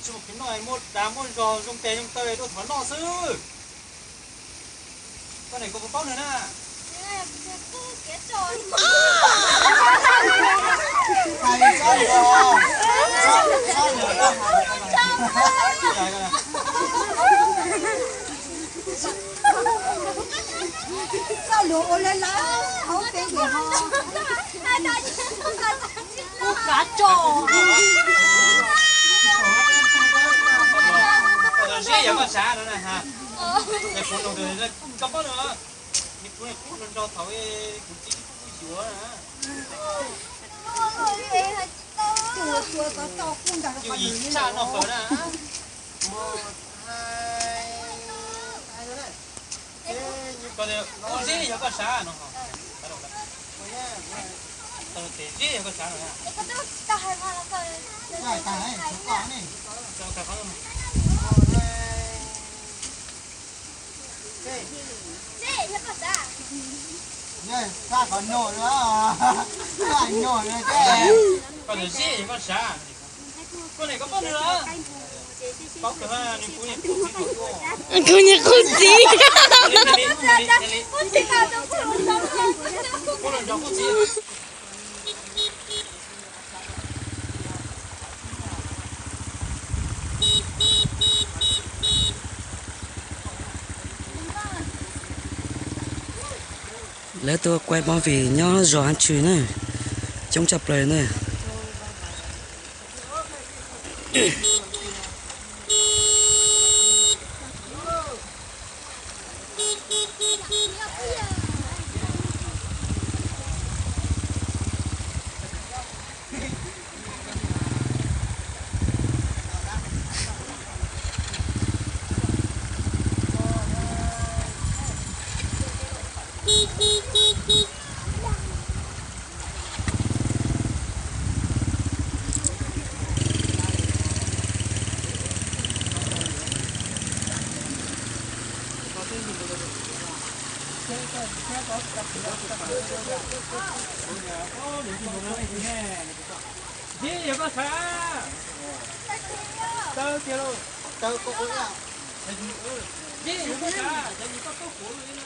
Tsis muaj qhov noj, muaj dag muaj zog zoo tes zoo taw tuaj thov noj xwb. Koj niam koj puas paub nws na? Txoj lus ua lawv lawv hauv peb yam ho. Ub, kav tso. Zeb yog koj sav no na ha. Koj paub no, nws kuv qub nrog thaum kuv txiv kuj yuav na. Yus yim tshaj noj fawm na. Koj tias ub zeb yog koj sav no. Tes zeb yog koj sav no. Sab qhov no, koj tias zeb yog koj sav. Koj niam koj poj nws los? Paub kawg, nws kuv niam kuv txiv. Kuv niam kuv txiv. Lawv tuaj quay movie nyob zos Hab Tswb na, coob tshaj plaws na. Zeb yog koj sav? Taw tiag lauj. Zeb yog koj sav, cas yus koj tuaj kuv li na.